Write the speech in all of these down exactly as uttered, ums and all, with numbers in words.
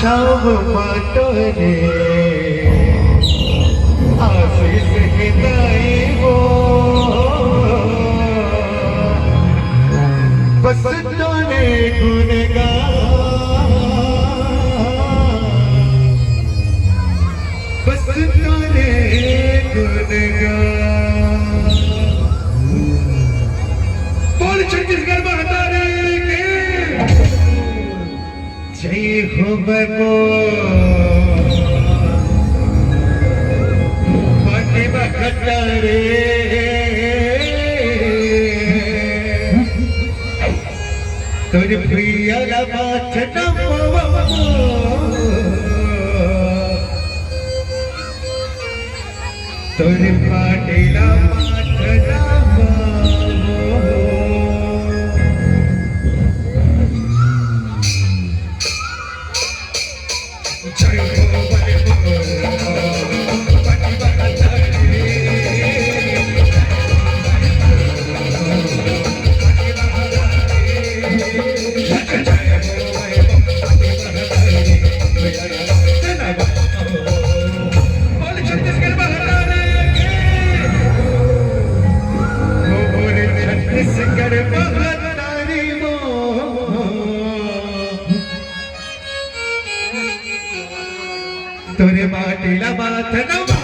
छाव माटो रे आशीष के दाई वो, बस तोरे गुणगान, बस तोरे गुणगान। बोल छत्तीसगढ़ महतारी की। जय हो बबो, बाटे बखत रे। तोर भुइया ला माथ नमो बबो। तोर पाटेला माथना बाबो। जय हो बले हो, पति बहतारी। बोल छत्तीसगढ़ महतारी की। बोल छत्तीसगढ़ महतारी वो। तोरे माटी ला माथ नवा।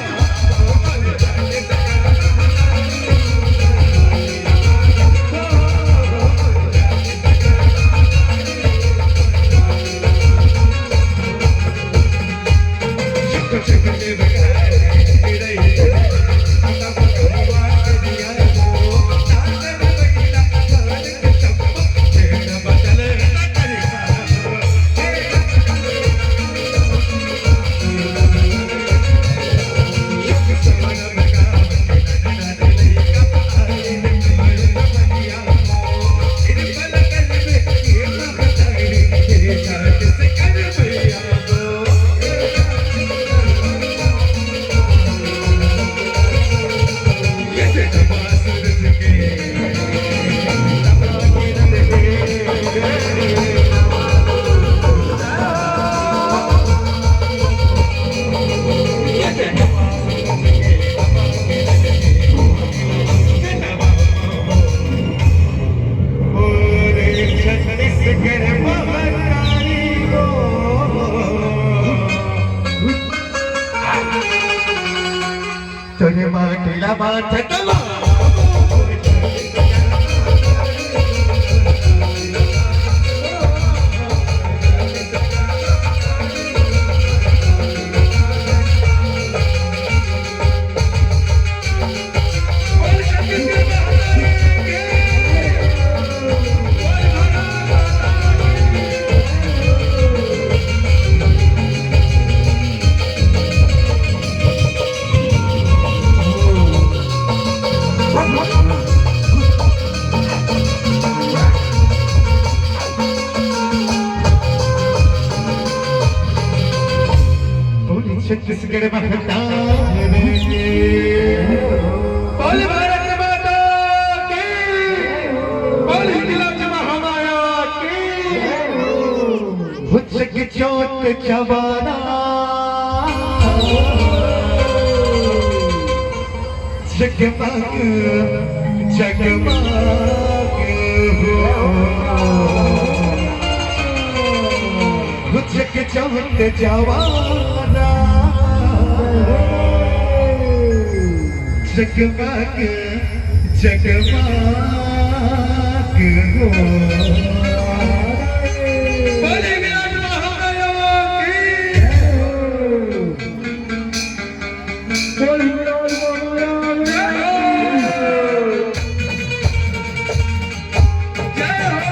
तोरे माटी ला माथ नवा। बोली छत्तीसगढ़ महतारी की। बोली भारत माता की। बोली हिंगलाज महामाया की। हुचक चोट चबाना। जगमग जगमग हो। हुचक चोट चबाना। जगमग जगमग हो। बोले विराट महादेव की। बोल हिंगलाज महाराज की। जय हो।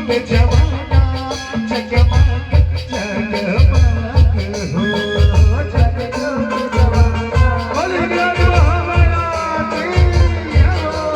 जमाना जगमग जगमग हो, जगमग जमाना। बोलिए दुल्हा महाराज की जय हो।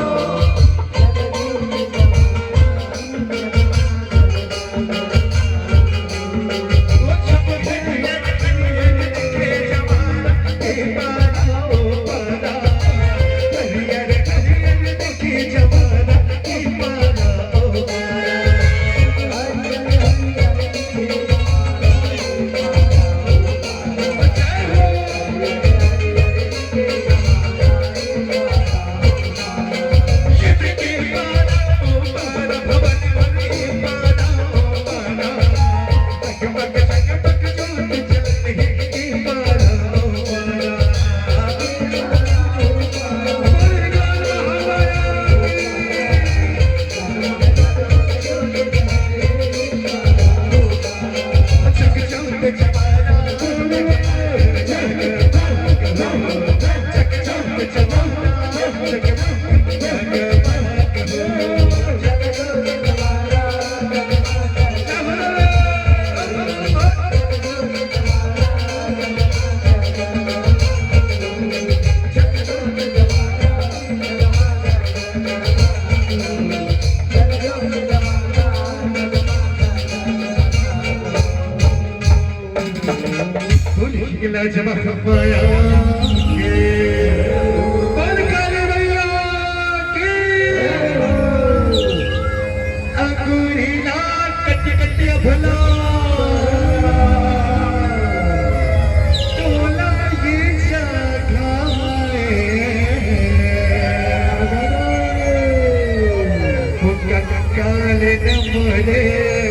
काल न मोरे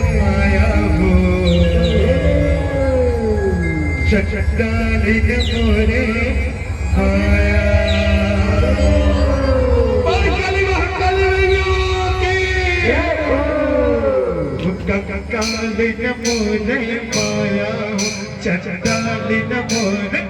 माया हो, चंडाल न मोरे माया। बोल काली महाकाली मैया की। काल न मोरे माया हो, चंडाल न मोरे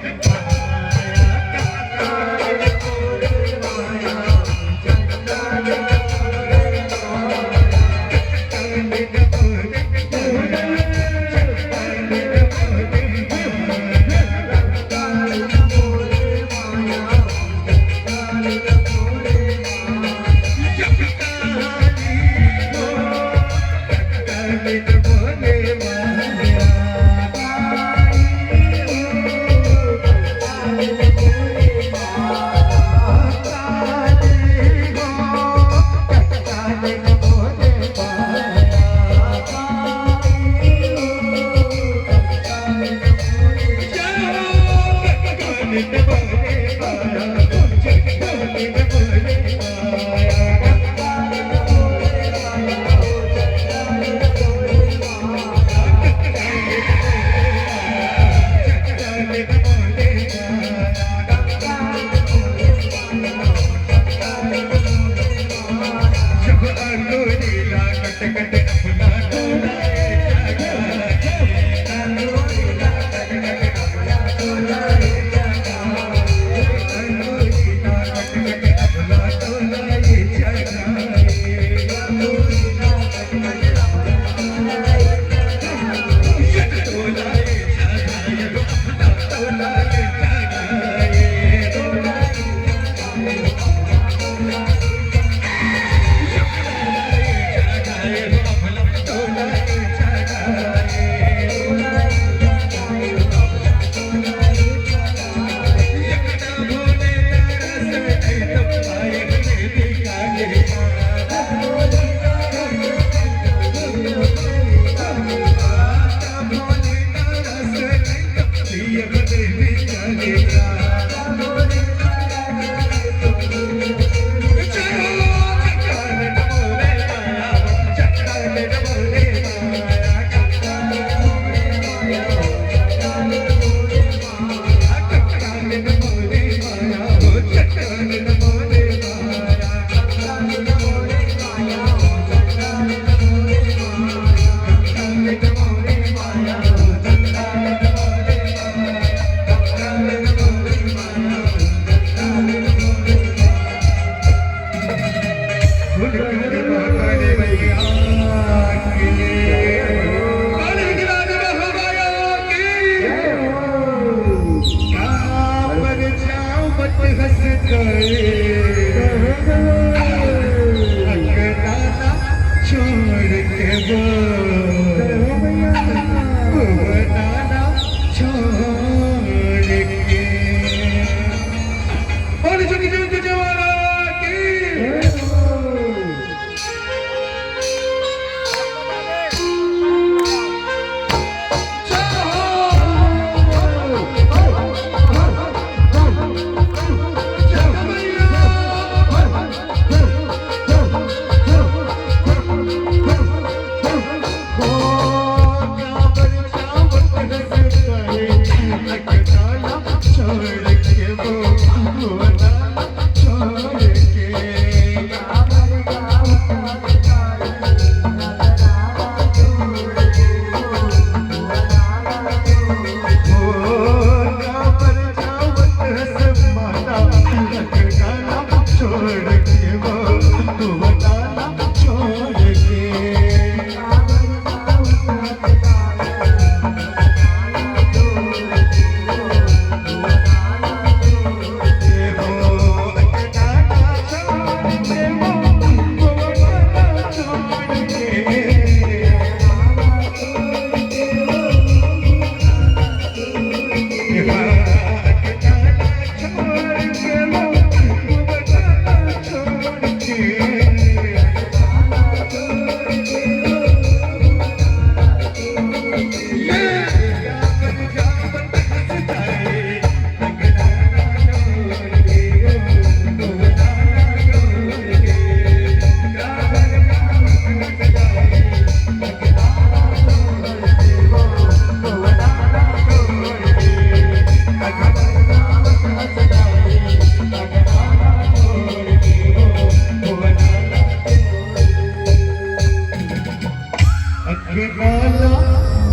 नाला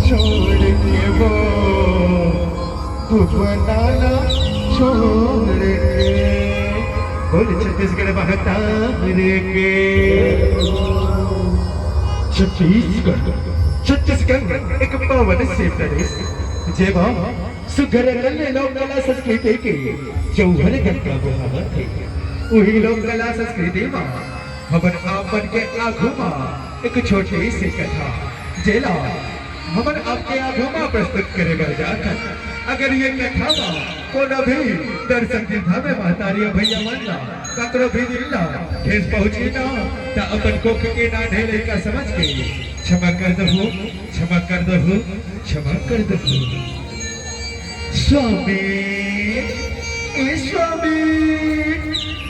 छोड़ के वो, तू बनाना छोड़ के। बोल छत्तीसगढ़ महतारी के। छत्तीसगढ़, छत्तीसगढ़ एक पावन से प्रदेश, जेमा सुघर कल लोक कला संस्कृति के जौहर गंगा बहावत हे। उही लोक कला संस्कृति मा हमन आप मन के आघू मा एक छोटी सी कथा, जेला हमन आपके आघू मा प्रस्तुत करे बर जात हन। अगर ये कथा मा कोनो भी दर्शक दीर्घा में महतारी भैया मन ला, ककरो भी दिल ला ठेस पहुंची ना, त अपन कोख के नान्हे लइका समझ के क्षमा कर दहू, क्षमा कर दहू, क्षमा कर दहू। स्वामी, ए स्वामी,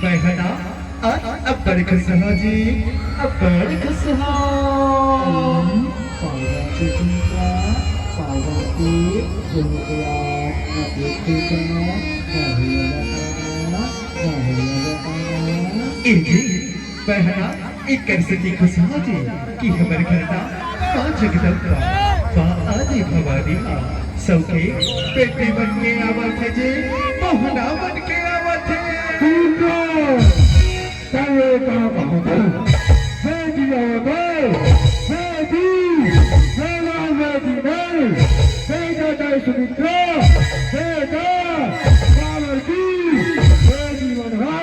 मैं हना आज अब्बड़ खुश हौं जी, अब्बड़ खुश हौं। पार्वती जी का, पार्वती जी का, पार्वती जी का, पार्वती जी का। ए जी, बहना, एकर सेती खुश हो जी कि हमर घर मा माँ जगदम्बा, माँ आदि भवानी हा सौके बेटी बन के आवत हे जी, पहुना बन के आवत हे। सुन लो, तैं ये का कहत हस? बेटी आवत हे, बेटी, बेटा बेटी नहीं, बेटा नहीं सुमित्रा, बेटा पार्वती, बेटी बन हा,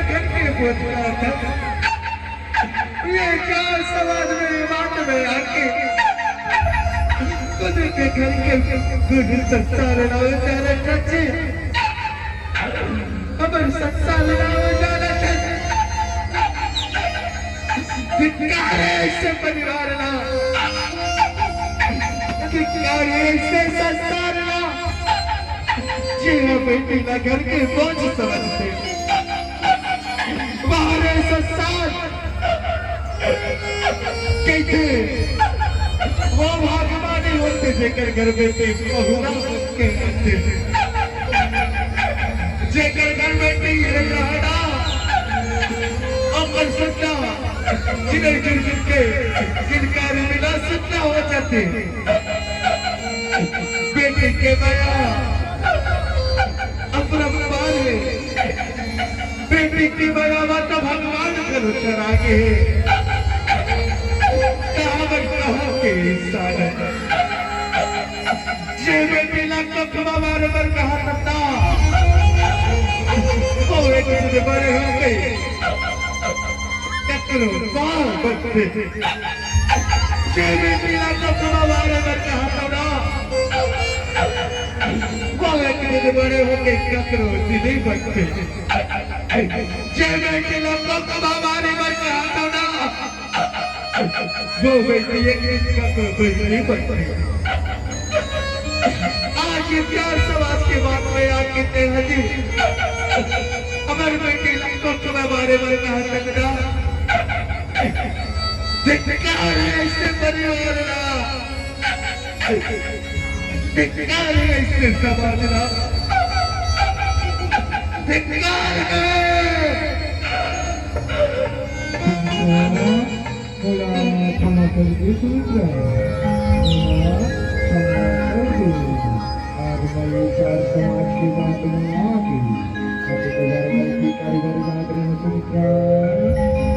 घर के ये क्या समाज में ये बात में आके खुद के घर के गुरु सत्ता लड़ावे जा रहे चाची। हमर सत्ता लड़ावे जा रहे थे। धिक्कार हे ऐसे परिवार ला, धिक्कार हे ऐसे संस्कार ला, जे हा बेटी ला घर के बोझ समझथे। बाहरे संस्कार कहिथे, वो भागवानी होथे जेकर घर में ते पहुना के आथे। जेकर घर में ते रहना, अपन सत्ता, जिन्हें जुर्म के, जिनका मिला सत्ता हो जाते। बेटी के मया अपरंपार हे। बेटी के मया मा तो भगवान घलो चरा गे हे। कहावत कहो के सागर। जे बेटी ला कोख मा मारे बर कहा था, वो एक दिन बड़े हो गई। ककरो पाँव बजथे। जे बेटी ला कोख मा मारे बर कहा था ना, वो एक दिन बड़े होके ककरो दिली बनथे। जे बेटी ला कोख मा मारे बर कहा था ना, वो बेटी एक दिन ककरो दिली बनथे। आज ये प्यार समाज के बात में आके ते हजी हमर बेटी ला कोख मा मारे बर कहा था ना। धिक्कार हे ऐसे परिवार ला, धिक्कार हे ऐसे समाज ला, धिक्कार हे। मोला क्षमा कर दे सुमित्रा, मोला क्षमा कर दे। आज मैं ये चार समाज के बात में आके अपने घर में की कारीगरी बात रहे सुमित्रा,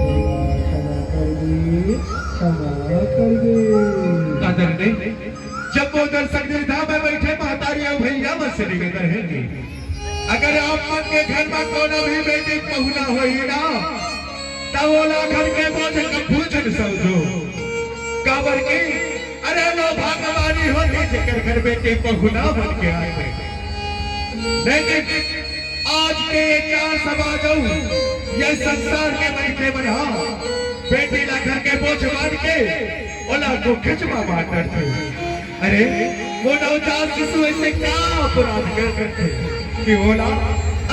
मोला क्षमा कर दे, क्षमा कर दे। आदरणीय, जब वो दर्शक दीर्घा में बैठे महतारी अउ भैया मन से निवेदन हे कि अगर आप मन के घर में कोनो भी बेटी पहुना होही ना, त ओला घर के बोझ कभू झन समझो। काबर कि अरे वो भागवानी होथे जेकर घर बेटी पहुना बन के आथे। लेकिन आज के ये चार समाज अउ ये संसार के मनखे मन हा बेटी ला घर के बोझ मान के ओला कोखिच मा बांट डरथे। अरे, वो नवजात शिशु ऐसे का अपराध कर सकथे कि ओला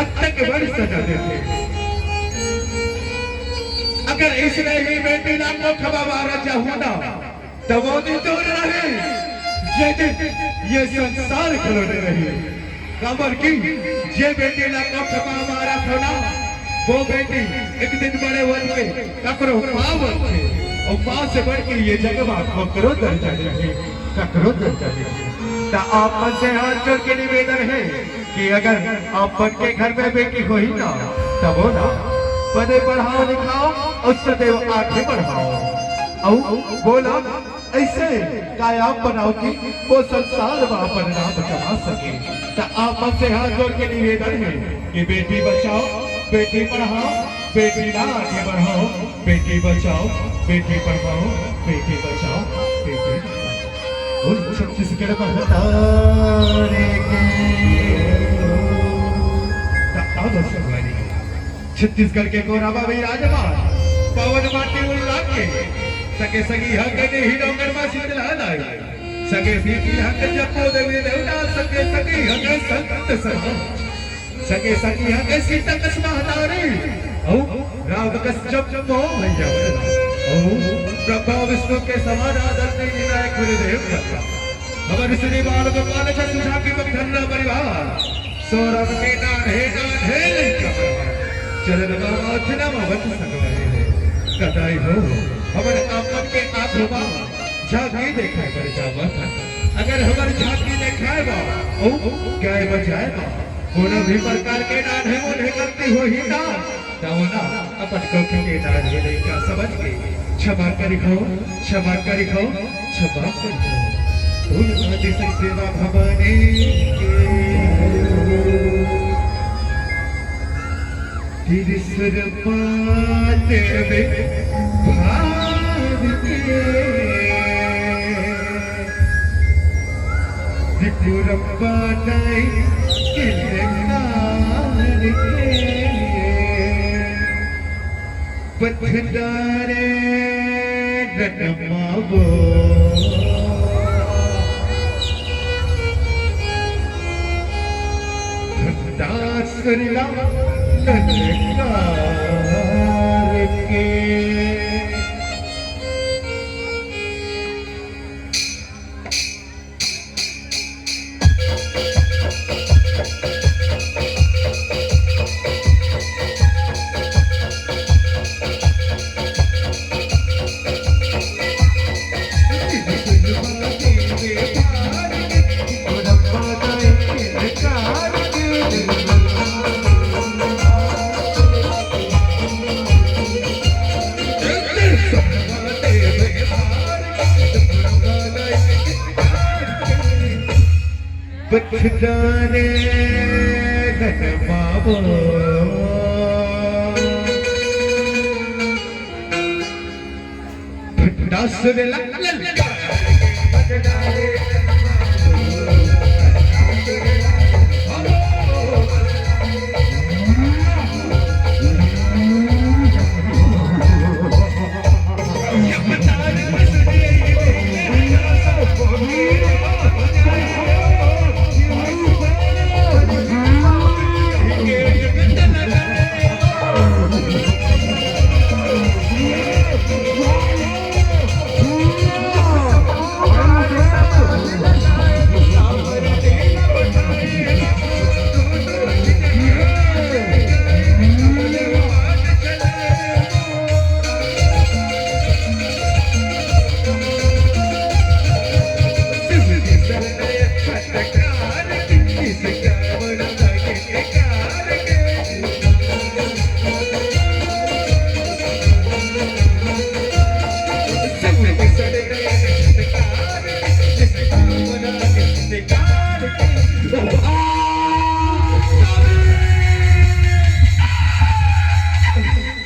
अतक बड़ सजा देथे? अगर इसने ही बेटी ला कोख मा मारत जाहूं ना, त वो दिन दूर नहीं, जे दिन ये संसार घलो नइ रही। काबर कि जे बेटी ला कोख मा मारत हों ना, वो बेटी एक दिन बड़े होके ककरो मां बनथे, अउ मां से बढ़ के ये जग मा ककरो दर्जा नइ हे, ककरो दर्जा नइ हे। त आप मन से हाथ जोड़ के निवेदन हे कि अगर आप मन के घर में बेटी होही ना, त वो ला पढ़े पढ़ाओ लिखाओ अउ सदैव आगे बढ़ाओ। अउ वो ला अइसे कायाब बनाओ कि वो संसार मा अपन नाम कमा सके। त आप मन से हाथ जोड़ के निवेदन हे कि बेटी बचाओ, बेटी पढ़ाओ, बेटी ला आगे बढ़ाओ, बेटी बचाओ, बेटी पढ़ाओ, बेटी बचाओ, बेटी पढ़ाओ। बोल छत्तीसगढ़ महतारी की। त अब संगवारी, छत्तीसगढ़ के कोराबा विराजमान पावन माटी उल्ला के, सके सगी हक नहीं डोंगर मा शीतला लाई, सके सीती हक जपो देवी देवता, सके सगी हक संत सभा, सके सगी हक सीता कस महतारी, अउ राम कस जपो भैया बदला, अउ ब्रह्मा विष्णु के समान आदरणीय विनायक गुरुदेव बदला। हमर श्री बाल गोपाल के सुझा के बंधन परिवार, सौरभ के नाम हे, नाम हे लइका परिवार। चरण बाबा अथना बाबा की संगवारी हो। कदाई हो, हमर आपन के आंखों मा झांकी देखाय बर जावत हे। अगर हमर झांकी देखाय बा, अउ गाय बजाय बा, कोनो भी प्रकार के नाम हे, उन्हें गलती होही ना, त ओला अपन कोख के नान हे लइका समझ के क्षमा करिहव, क्षमा करिहव, क्षमा करिहव। बोल आदि शक्ति सेवा भवानी के। त्रिशूल पाटवे भार के। त्रिपुरप्पा नहीं किलकार के। पथदारे रनमावो। भंडासुरला ललकार के। बचदारे धन बाबो। भंडासुर ला ललकार।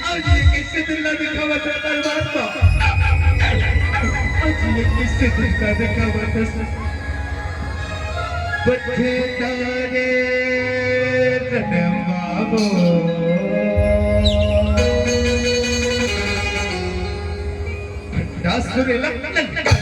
आज ये कैसे दिन ला दिखावत हे परमात्मा? आज ये कैसे दिन ला दिखावत हे? बचदारे धन बाबो। भंडासुर ला ललकार।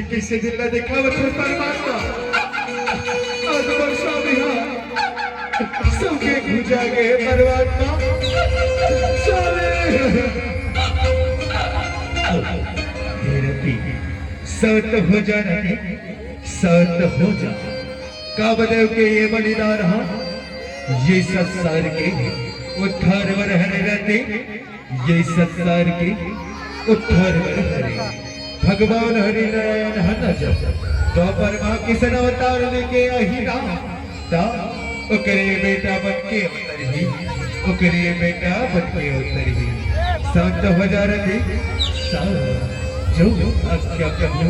कइसे दिल ला देखावत हे परमात्मा। आज बरसा बिहान सबके भुजा गे परमात्मा। साले। हे रति, शांत हो जा रति, शांत हो जा। का बदल के ये बलिदान हा, ये संसार के उद्धार बर हरे रति, ये संसार के उद्धार बर हरे। भगवान हरि नारायण ह न जब द्वापर मा किसन अवतार लेके आही ना, त ओकरे बेटा बन के अवतरही, ओकरे बेटा बन के अवतरही। शांत हो जा रति, शांत। जो आज्ञा प्रभु,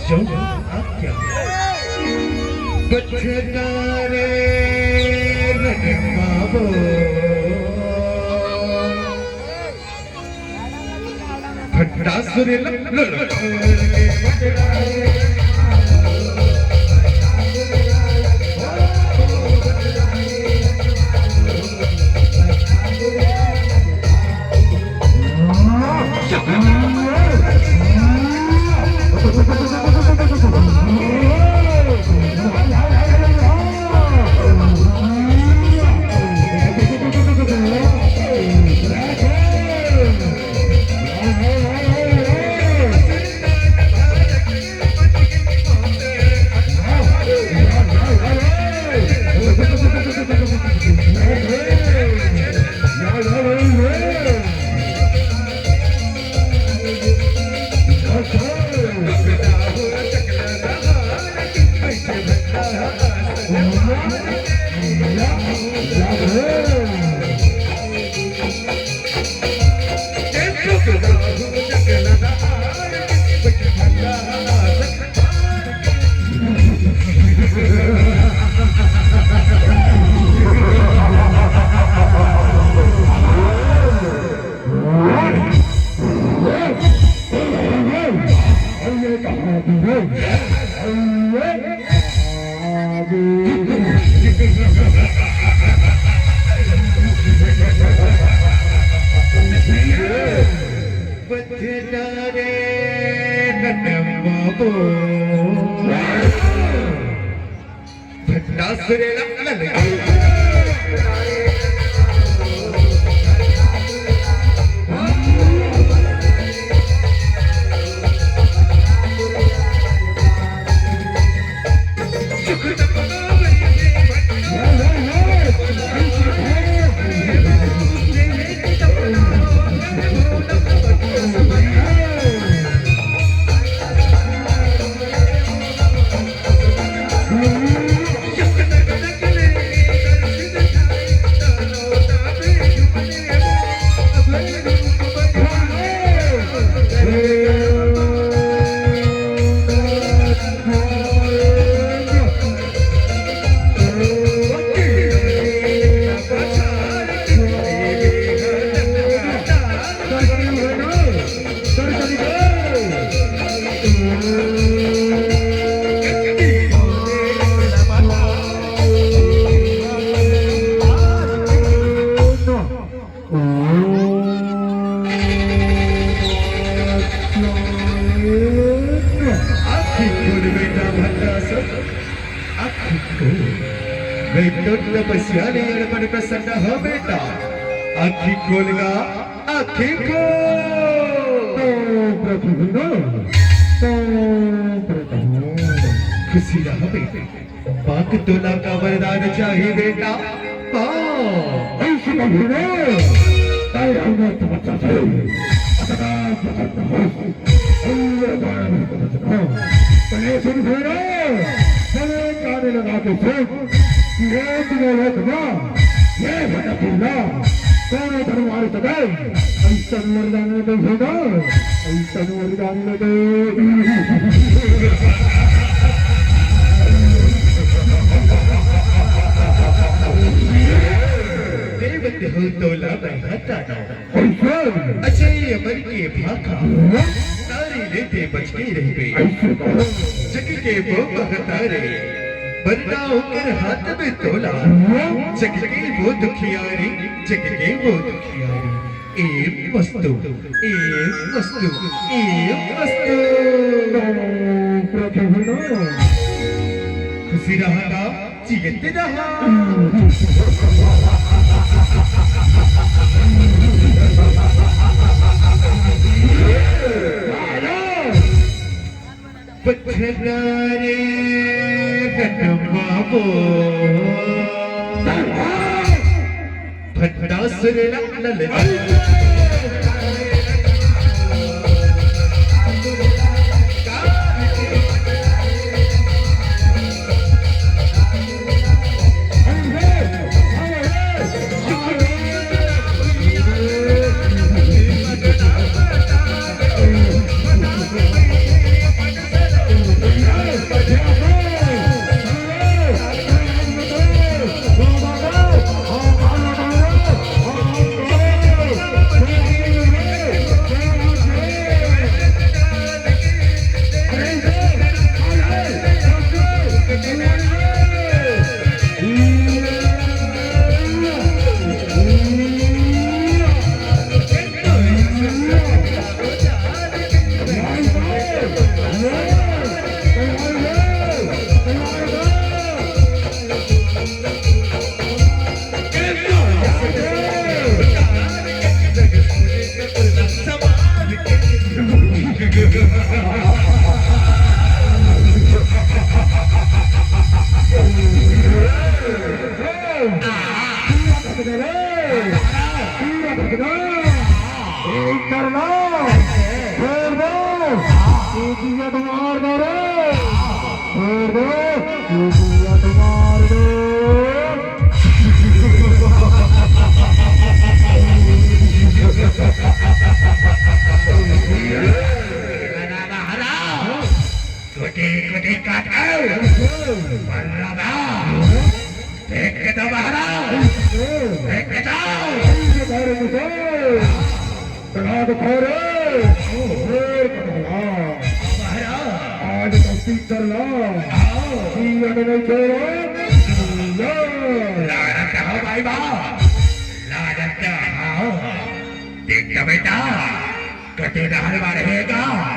जो आज्ञा। बचना रे रण बाबो। भट्टासुर ल-, ल-, ल-, आँखी खोल बेटा भंडासुर, आँखी खोल। मैं तो तपस्या ले अड़पन प्रसन्न हो बेटा। आँखी खोल गा, आँखी खोल। ओम प्रभु विष्णु, ओम प्रभु। खुशी रह बेटा। बाक तोला का वरदान चाही बेटा? हाँ। ऐसे कभी रे, ताई हमने तपस्या से अतना प्रसन्न हो। अल्लाह ताला ने तपस्या हो। पहले सुन फेरो, पहले काने लगा के सुन। ये तुम्हें लोग ना, ये भटक ना, कौन है धर्म हमारे सदाई? अइसन वरदान में दे बेटा, अइसन वरदान में दे। देवत हो तोला मैं हटाना। अइसन। अजय अमर के भाखा। तारे लेते बच के रहबे। अइसे कहो। जग के वो महतारे। बरना ओकर हाथ में तोला। जग के वो दुखियारी, जग के वो दुखियारी। एवमस्तु, एवमस्तु, एवमस्तु। खुशी रहा ना, जीते रहा। पछनारे गटमाबो। भंडासुर ला ललना। छोटे छोटे काटो। बर्रादा। फेंक के दो बाहर आओ। फेंक के जाओ। तड़ा दिखाओ रे। शेर का भला। बाहर आओ। आज तो पीतर ला। आओ। जीवन नहीं छोड़ो। लाडत हो भाई बा। लाडत हो। देख तो बेटा। कटे रहल बाड़े हे का?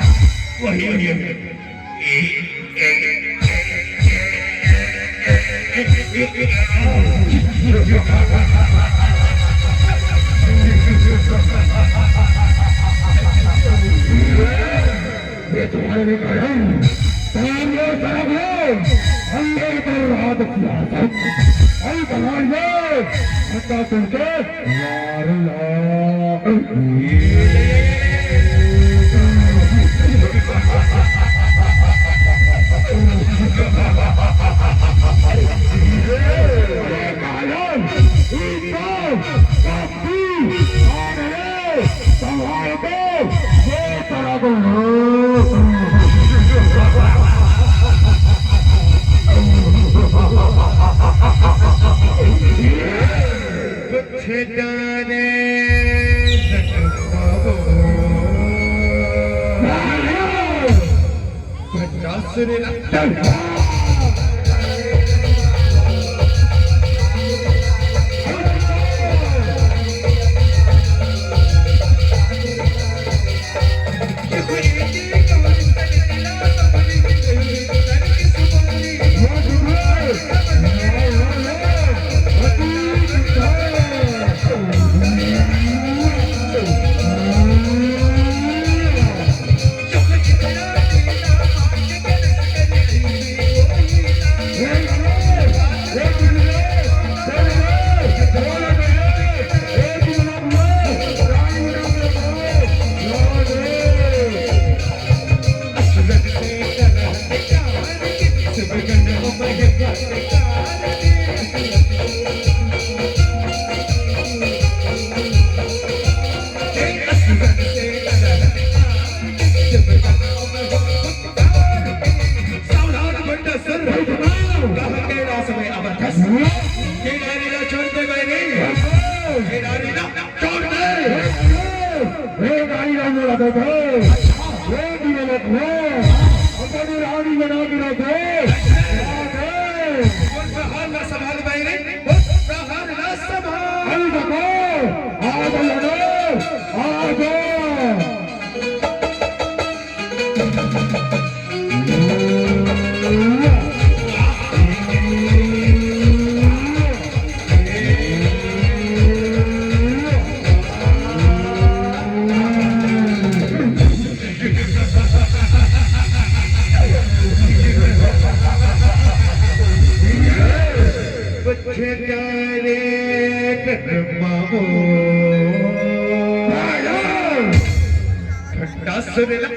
वही, वही। ये तुम्हारे लिए खड़े हैं। सामने सड़क है। अंदर कर रहा तो सियासत। अरे कमाल ये। हत्या करके छेदाने लटकाओ। पचास रे लट्टू। ठंडा सुन ले।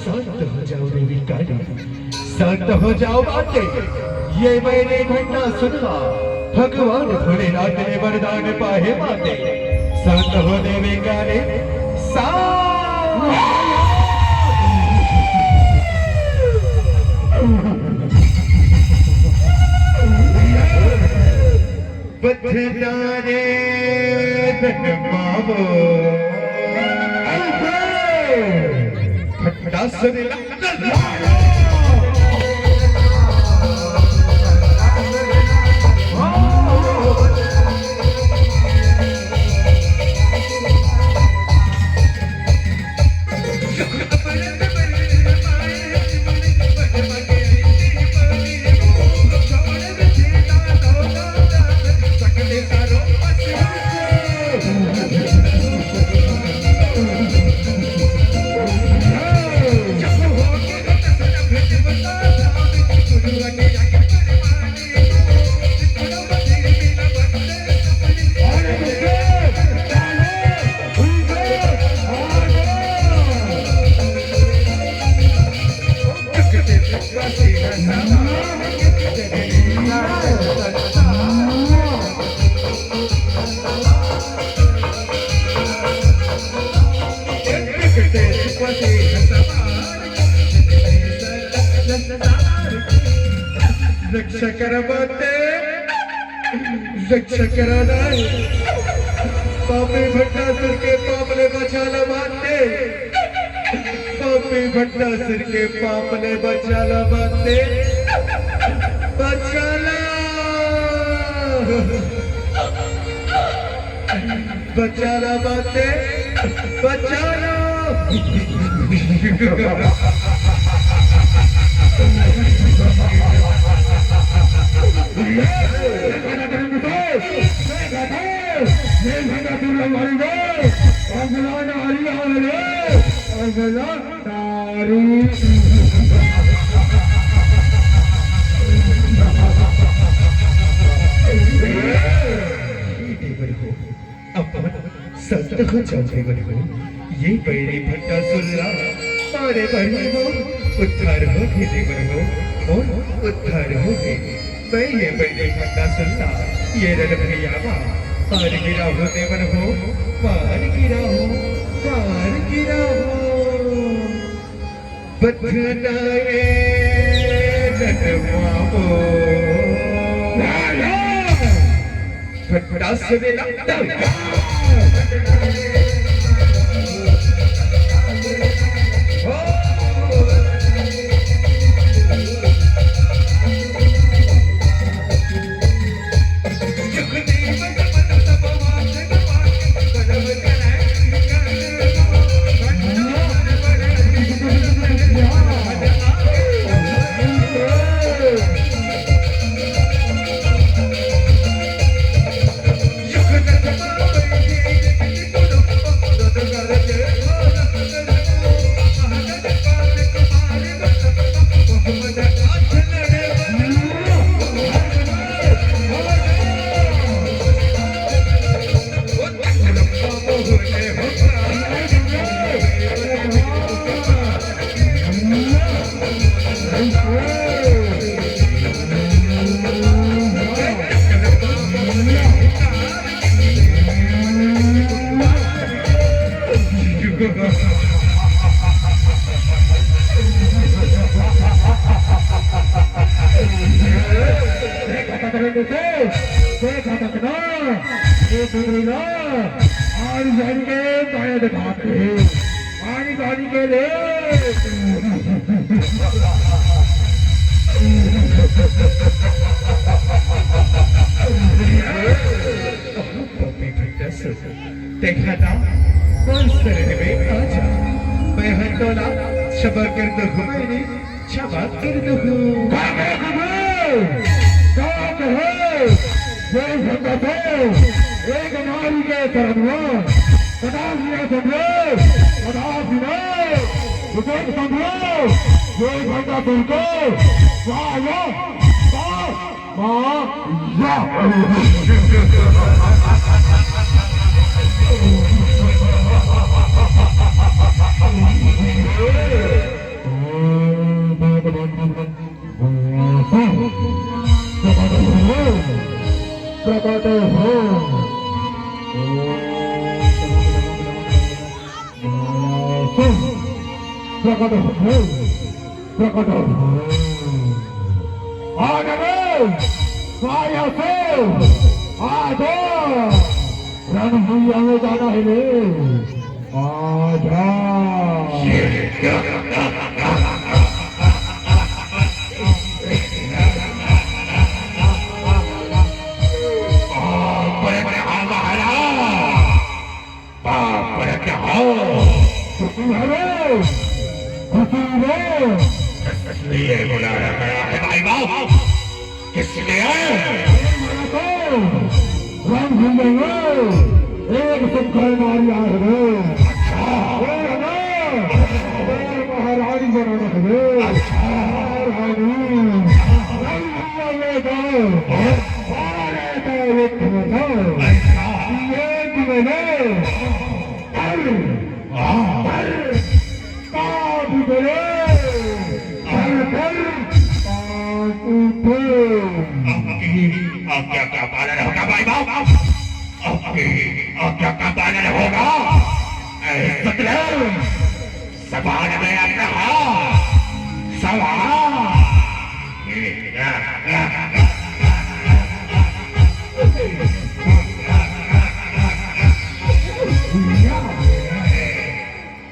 शांत हो जाओ देवी काली, शांत हो जाओ माते। ये बैरी भंडासुर ला भगवान भोलेनाथ ले वरदान पाहे माते। शांत हो देवी काली, शांत। बचना रे धन पावो। फटासुर रक्षा कर माते, रक्षा करा ना। पापी भंडासुर के पाप ले बचा ला माते। पापी भंडासुर के पाप ले बचा ला माते। बचा ला। बचा ला माते, बचा ला। अपन संत हो जाओ देवर हो, ये बैरी भंडासुर ला मारे बर हे वो, उद्धार हो गे देवर हो, वो उद्धार हो गे। मैं ये बैरी भंडासुर ला, ये रण भैया मा मार गिरा हो देवर हो, मार गिरा हो, मार गिरा हो। बचना रे नटवाओ। फटास रे लट्टा। देखा था करंट से, देखा था ना, ये सुधरी ना, आज जान के माया दिखाते हैं, आज जान के ले। देखा था, कोन शरण में आ जा। मैं हर तोला क्षमा कर दो मेरी, क्षमा कर दो। का कहे? का कहे? जय भगत हो, एक नारी के शरण में। कदापि न संभव, कदापि न। विवेक संभव, जय भगत तुमको। वाह, वाह, वाह। माँ, या। प्रकट हो। प्रकट हो। प्रकट हो। आ गए, आया से, आ जा। रणभूमि में जाना है रे। आ जा। बाप रे, क्या हो? खुशी है रे, खुशी रे। किस लिए बुलाया गया है भाई बाप? किस लिए? रंग भूलेंगे, एक सुख नारी आ रे। अच्छा। ए ना, ए महारानी बनाना है। अच्छा। महारानी। रंग भूलेंगे। आपकी आज्ञा का पालन होगा भाई बाप, आपकी आज्ञा का पालन होगा। ऐ सतराम, सवाल में आता है, सवाल।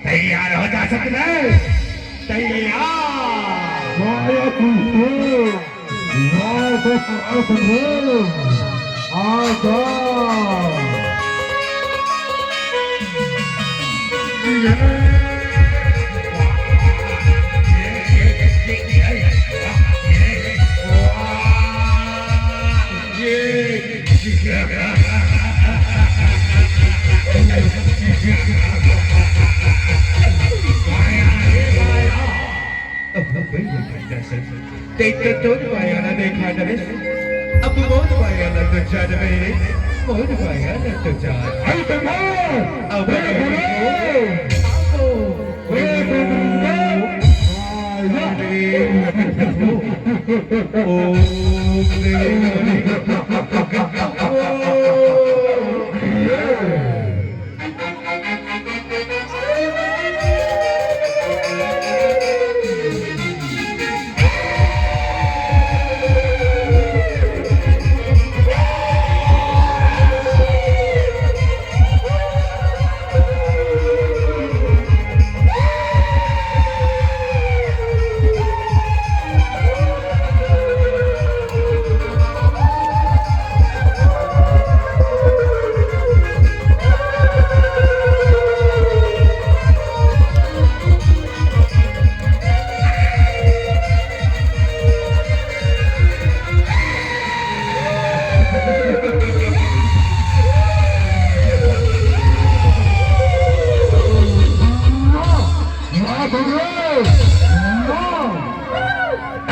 तैयार हो जा सकते हैं, तैयार। वाह, वाह, वाह, वाह। आजा। अब वही देखा दर्शन। देख के तो माया ना देखा नरेश। अब मोर माया ना तो जान मेरे, मोर माया ना तो जान। अरे तो मोर! अब अरे तो मोर! अरे तो मोर! अरे! ओम देवी।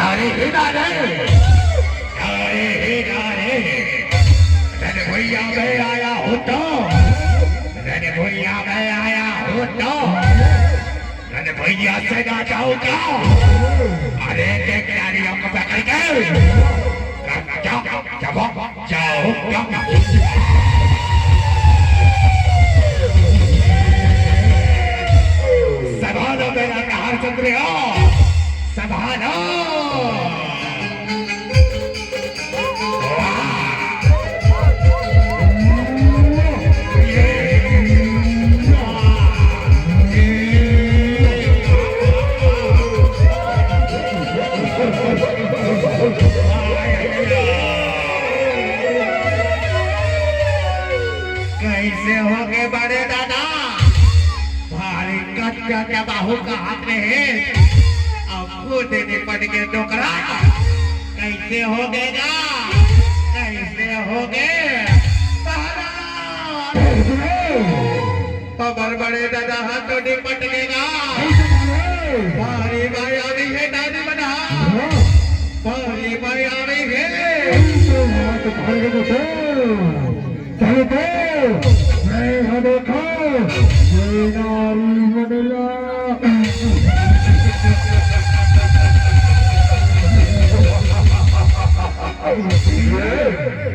अरे हे दादा, अरे हे दादा, रणभुइयाँ में आया हूँ तो, रणभुइयाँ में आया हूँ तो, रणभुइयाँ से ना जाऊँगा। अरे देख नारियों को पकड़ के, जा, जा, जा, जाऊँगा। कइसे होगे बड़े दादा? भारी कच्चा के बाहू का हाथ में हे, अब खुद निपट के डोकरा। कइसे होगे गा? कइसे होगे? महाराज! हमर बड़े दादा ह तो निपट गे गा। भारी मायावी हे दादी मन ह। भारी मायावी हे। चलो तो, मैं ह देखो, ये नारी मन ला।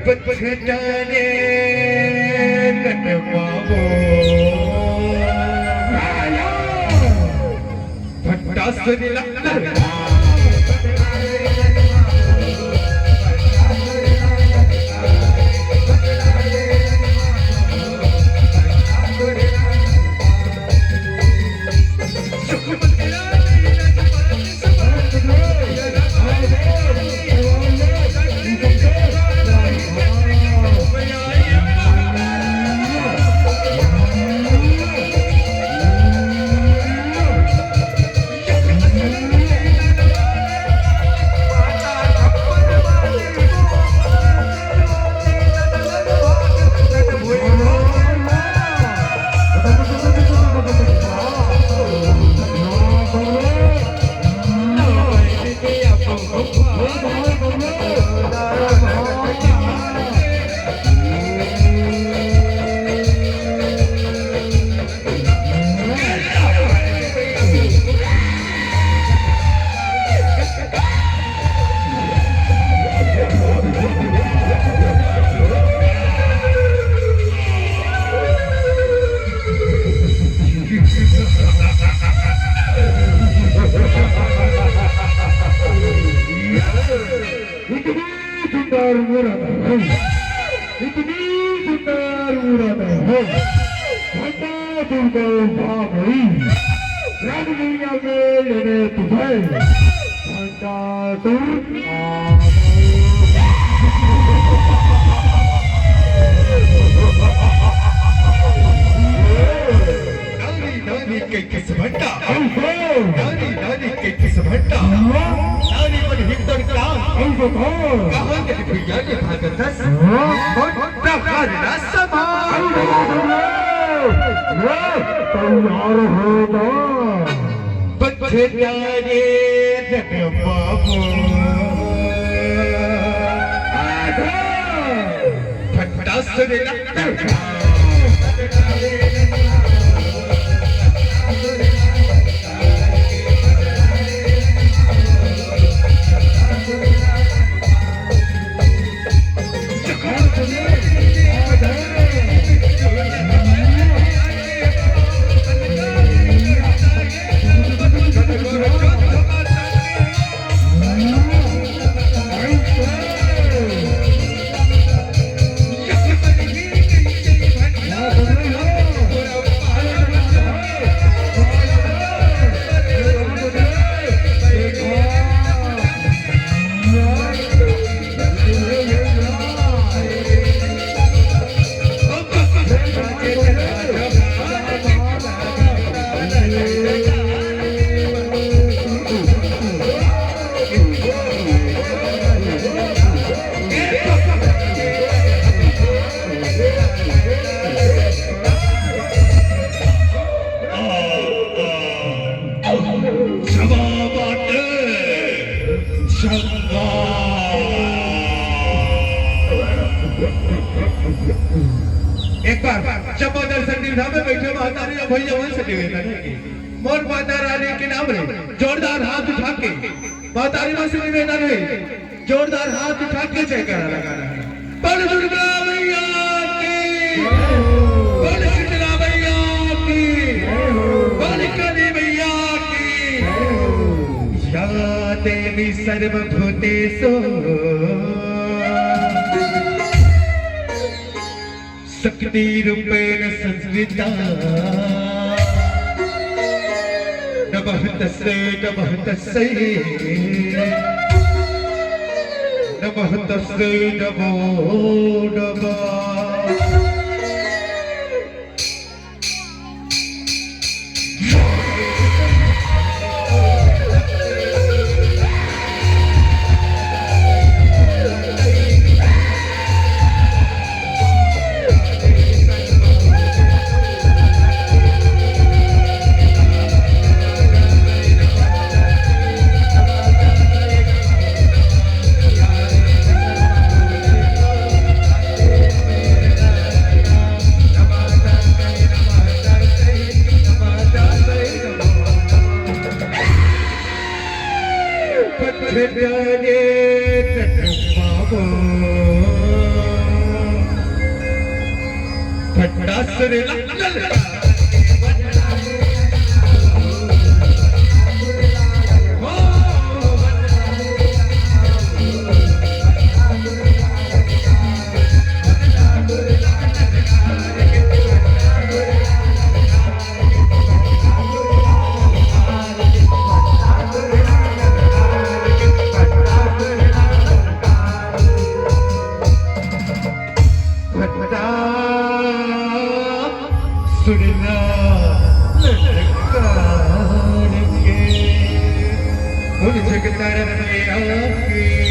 बछड़ा रे कटवावो। भट्टा सुन लक्कर। इतनी सुंदर मूरत है, इतनी सुंदर मूरत है। भंडा दुर्गा भागई, राजगुरिया में लेने तुझे। भंडा दुर्गा। नारी नारी के किस भंडा? नारी नारी के किस भंडा? नारी मन हिंदर का। कहाँ के भैया के भागतस? मोटा घर ना समा। तैयार हो जा। बच्चे प्यारे रे बाबू। फट्टा सुन लक्कर। क्षमा बाटे, क्षमा। एक बार चपा दर्शन दिन धाम में बैठे महतारी अउ भैया मन से निवेदन हे कि मोर माता रानी के नाम रे जोरदार हाथ उठा के महतारी मन से निवेदन हे, जोरदार हाथ उठा के जयकारा लगाना हे। बोल दुर्गा मैया की, बोल शीतला मैया की, बोल काली मैया की। या देवी सर्वभूतेषु शक्तिरूपेण संस्थिता। नमः तस्यै, नमः तस्यै, नमः तस्यै, नमो नमः। पछताने तक पावो। भंडासुर ला ललकार। भंडासुर ला ललकार के। बोल जगत रमैया की।